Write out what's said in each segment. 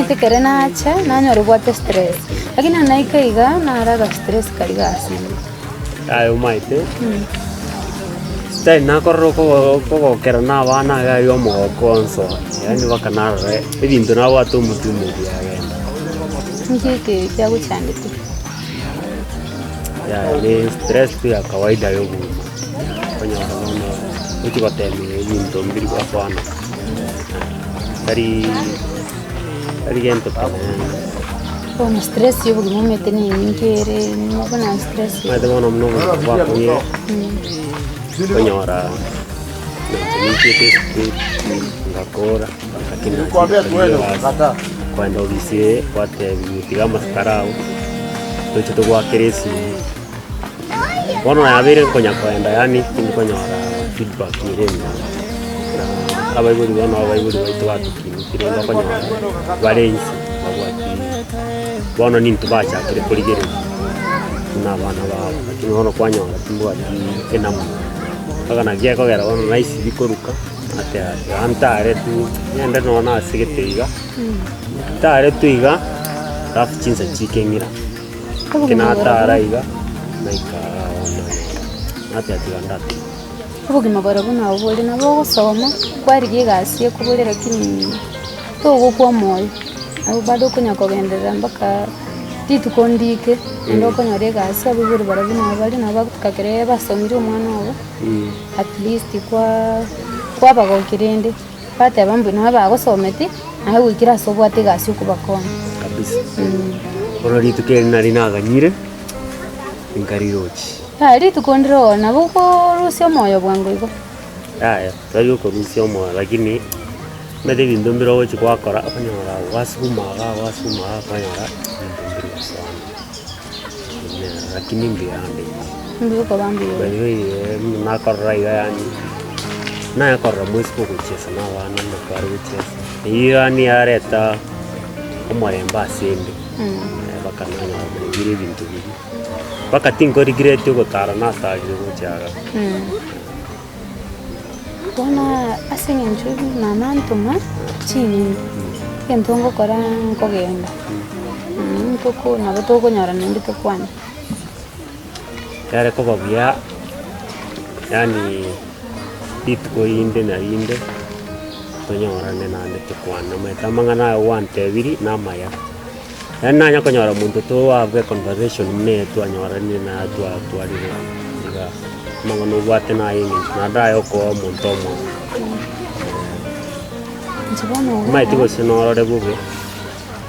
Omanyete ekere nacha, nanyora obwate stress, lakini naende naika iga, naro aga stress karia gasire. Yaya omaete, tari nakorora okogo okogokera na abana iga aria omogoko onsi oo, yaani mpaka narora ebinto nabwate omotwe ime biagenda. Nki eke kiagochandete? Yaya ne stress tu ya kawaida ya obogima, okonyora bono ochi gotemia ebinto mbiri gosoana, tari tari gento kenene. Bono stress ya obogima omanyete na enyinge ere buna stress. Omanyete bono buna obogima bwakong'ire, okonyora ninche ninchiete esukuru, ngakora, lakini nachire korigia egasi, kogenda obisi eye gwatebiwa tiga amasukari ago, toche togoakere esimi. Bono yabeire nkonya koenda yaani tindi konyora feedback ere engiya, na abaibori bono abaibori baito batokineti rende okonyora bare inse babwati bono nintwe bachakire korigereria buna abana babo, lakini bono kwanyora timbwati enamna. Mpaka naki gekogera bono naisibi koruka, nateba tiga ntare tu, ngende nonye na ase gete iga, ntare tu iga, alafu chinsa chike ng'ira. Eki natara iga, naika bono nateba tiga ndatiga. Obogima bore buna obwo bore nabo ogosoma, kwarigia egasi ekobore lakini togokwa omoyo, nabo bado okonya kogenderera mpaka rituko ndike, naende okonyora egasi abaibori barabwo nabo bare nabo bagotuka ekere basomire omwana obo, at least kwa kwabagokia rende, bateba mbuya nabo bagosometi, naye goikera ase obwate egasi okobakonya. Kabisa. Bono rituko eri nari naganyire, nkarirochi. Yaya rituko ndire oo nabo okorusia omoyo bwango igo. Yaya, tari okorusia omoyo lakini omanyete ebinto mbire ogochi gwakora okonyora gwasuguma igaa gwasuguma igaa okonyora ebinto mbiri gosoana. Lakini mbuya ande inche. Mbuya okoba mbuya By the way buna nakorora iga yaani, naye korora moiseke ogochiesa na abana buna tware gochiesa, eywo yaani yareta omorembe ase ende, mpaka nanyora naigure ebinto biria. Mpaka tinko regret ogotara natarire gocha igaa. Bono ase eng'encho mama antoma chinyeni, egento ngokora nkogenda, ntoko nabo tokonyora naende tokwane. Yare koba buya, yaani rituko rinde na rinde, tonyorane naende tokwane, omanyete amang'ana aya gwantebirie namaya. Yaani nanya konyora monto toabwe econversation buna eye twanyoranire naye twatwarire iga, amang'ana obwate naye eng'encho naende aye okoa omonto omoyo. Inche bono iga. Omanyete gose norore bobe,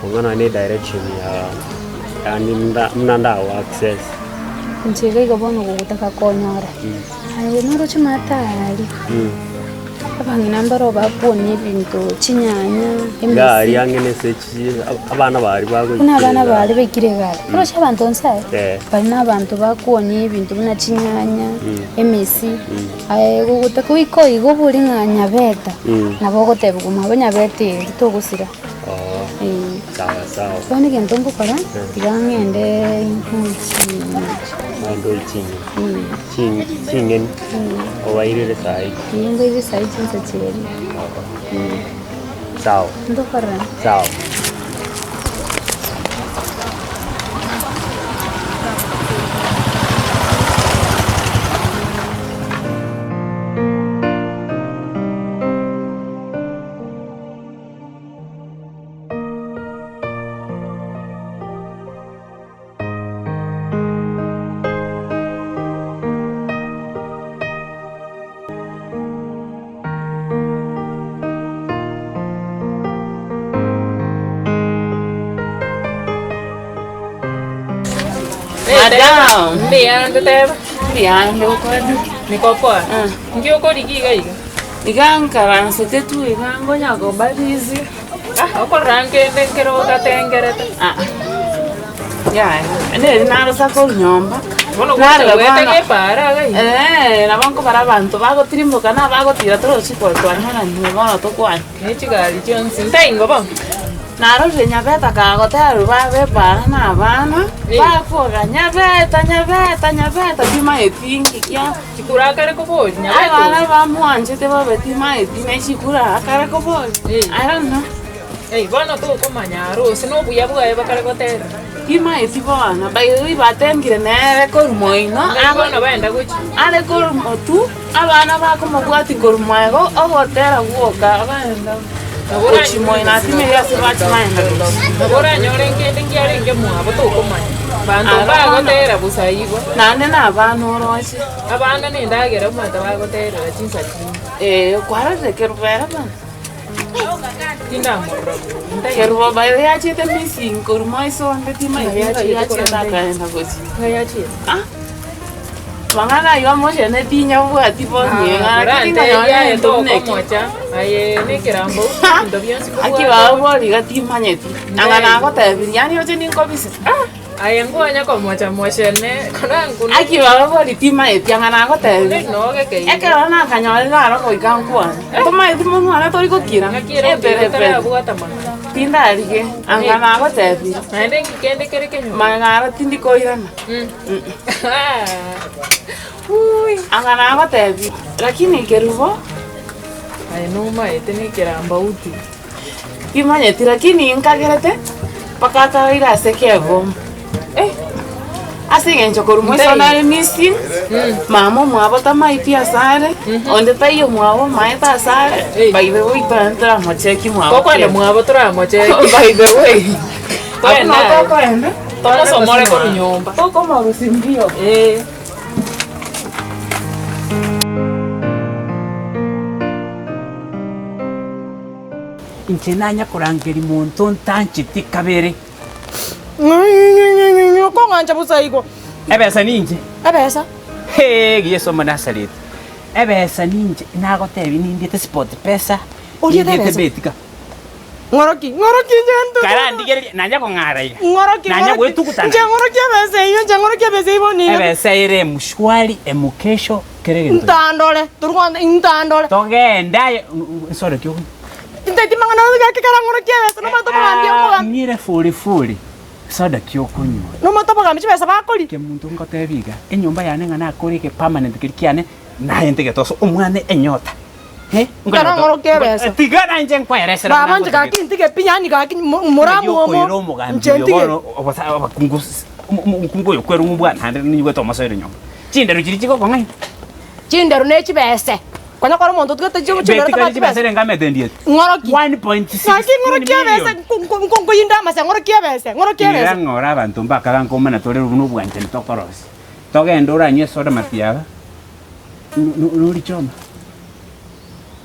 konga nonye na edirection ya yaani nda buna ndago access. Inche iga iga bono gogotaka konyora, aye noroche omanyete aria. Abang'ina mbaro bakuonia ebinto, chinyanya, emesi. Gari ang'e na ase chi abana baria bagoikera Buna abana egari. baria baikire egari. Oroche abanto onsi aya, Eh. bari na abanto bakuonia ebinto buna chinyanya, emesi, aye gogotaka goika iga obori ng'a nyabeta, nabo ogotebiwa mwabo nyabeta eri togosira. Oo, Eh. sawa sawa. Bono egento ngokora, tiga ng'ende nkochie. Ogende ochinywe. Ching'eni obairere saii. Inche nkoira saii chinsa chiria. Sawa. Ntokorora. Sawa. Madam, Mbuyande teba. mbuyande okwani. Niko poa. Nki okorigia iga iga? Iga nkaransete tu iga ngonya kobarizi. Ah, okorora nkende nkere otatengerete. Ah, yaya, nere narosa korwa nyomba. Bono Narora gocha goeta bono. gebara iga iga. Eh, nabo nkobara abanto bagotirimboka na abagotira torochi ko twanyoranire bono tokwane. Ne chigari chionsi. Ntaingo bono. Narorire Nyabeta kagoterwa babe ebara na abana, bakoga Nyabeta, Nyabeta, Nyabeta timaeti nki kia. Chikura akare koboria Nyabeta Abana oyo. bamwanchete babe timaeti ne chikura akare koboria. Eh. I don't know. Ei, bono tokomanya aro ase na obuya bwaye bakare gotera. Timaeti bono, by the way batengire nere korwa moino, Ngai bono baenda gochia. are korwa motwe, abana bakomobwatia korwa moego, ogotera gwoka baenda gochia moino atimeri ase bache baenda gochia. Nabo oranyore nkende nkiarenge mwabo tokomanya. Banto Aro bono. mbagotera bosa igo. Naende na abana oroche. Abana na endagera omanyete bagoterera chinsa chinde. Ee, kwarorire kerubo ere bono. Tindamorora bori. Kerubo by the way achete missing korwa moiso onde timanyeti ng'ai achete akaenda gochia. Ng'ai achiete? Ah, mang'ana aywo amochene tinyabwati bono lakini Orantebie aye ng'anyore buna eki. tokomocha, aye na ekerambo ebinto bionsi Aki kobwate. baba bori iga timanyeti, nang'a nagotebirie yaani oche ninkobisa. Ah! Aye nkonya komocha mochene, korankune. Aki baba bori timaeti ang'a nagotebi. Noge keire. Ekero nakanyorire aro goika nkwane. Tomaeti monwe one tori gokira. Ng'aki ere Epere otiga pere. tarabwata mang'ana. Tindarige anga nagotebi. Naende nki kende kere kenyoro? Magega aro tindi koirana. Anga nagotebi. Lakini kerubo. Aye nomaete nekerambauti. Timanyeti lakini nkagerete mpaka akabeire ase ekebomo. Eh, ase eng'encho korwa moiso nare missing, mama omwabo tamaeti ase are, onde taiyo mwabo omaete ase are, by the way tware toramocheki mwabo Tokoenda kebe. mwabo toramocheki. By the way, Toende abwo aye. tokoenda, Tomosomore korwa nyomba. Tokomorusia mbio. Eh. Inche nanya korangeria monto ntancheti kabere. Ng'ai okong'ancha bosa igo. Ebesa ninche. Ebesa. Hee, Yeso Omonasareti. Ebesa ninche, nagotebia nindiete SportPesa, Oriete nindiete ebesa? Betika. Ng'oroki, ng'oroki inche nto. Karandigererie, nanya kong'ara iga. Ng'oroki, Nanya ng'oroki. gwetugutana. Inche ng'oroki ebesa eyio, inche ng'oroki ebesa eyio bono iga. Ebesa ere emshwari, emukesho, kera egento. Ntandore, tori kwanza intandore. Togende aye, nsore ki okonywa? Tinteti mang'ana onsi gaki kera ng'oroki ebesa nomanyete omogambi omogambi. Ng'ire fore fore, soda ki okonywa? Nomanyete omogambi chibesa bakoria. Kemunto ngotebie iga, enyomba yane ng'a nakore eke permanent keria kiane, naye ntigete ase omwana enyota. Eh, Ekero ng'oroki ebesa. Tiga nainche nkweresere Baba inche gaki ntige pi yaani gaki moramu omo, inche omogambi ntige. oyo bono obosa abakungu omokungu oyo kwerwa ng'umbu naende niigwete omosoeri nyomba. Chinderu chiria chigokong'aina. Chinderu ne chibese. Konya kore omonto otigete chindero Beti tabwati kari chibesa besa. ere ngamete ndiete. Ng'oroki. 1.16 Gaki ng'oroki ebesa million. nkoyinda amase ng'oroki ebese, ng'oroki Ira ebese. ng'ora abanto mbakaga nkomana tore buna obwanchani tokorosia. Togende oranywe esoda matiaba, norichoma.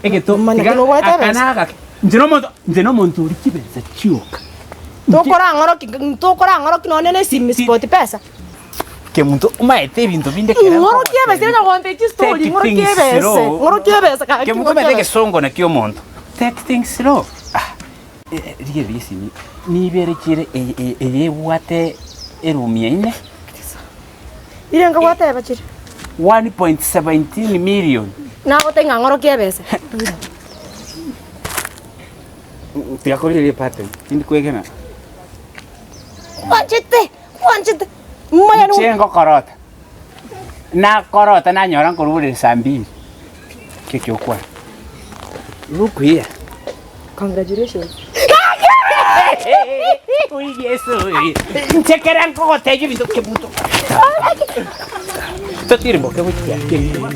Egeto Manya tiga ki nobwate aka ebesa. nagake. Inche nomonto, inche nomonto oria chibesa chioka. Tokorang'oroki, tokorang'oroki nonye na esimi sport pesa. Kemunto omaete ebinto binde ekero Ng'oroki ebesa onya gontebia chistory, Take ng'oroki things ebese, slow. ng'oroki ebese gaki, Kemunto ng'oroki omanyete ebese. egesongo nakio omonto. Take things slow. Ah, rigereria esimi, nibere chire eye eye eye ebwate eroom yaine. Ire nkogoteba chire. 1.17 million. Nagotebia ng'a ng'oroki ebese. Tiga korigereria epattern, tindi kwegena. Ngwanchete, ngwanchete, moyo Inche ngokorota, nakorota nanyora nkoruborera saa mbili, ekio kiokwana. Look here. Congratulations. Oi Yeso oye. Inche kera nkogotebia ebinto kebuto. Totirimboke gochia kegima.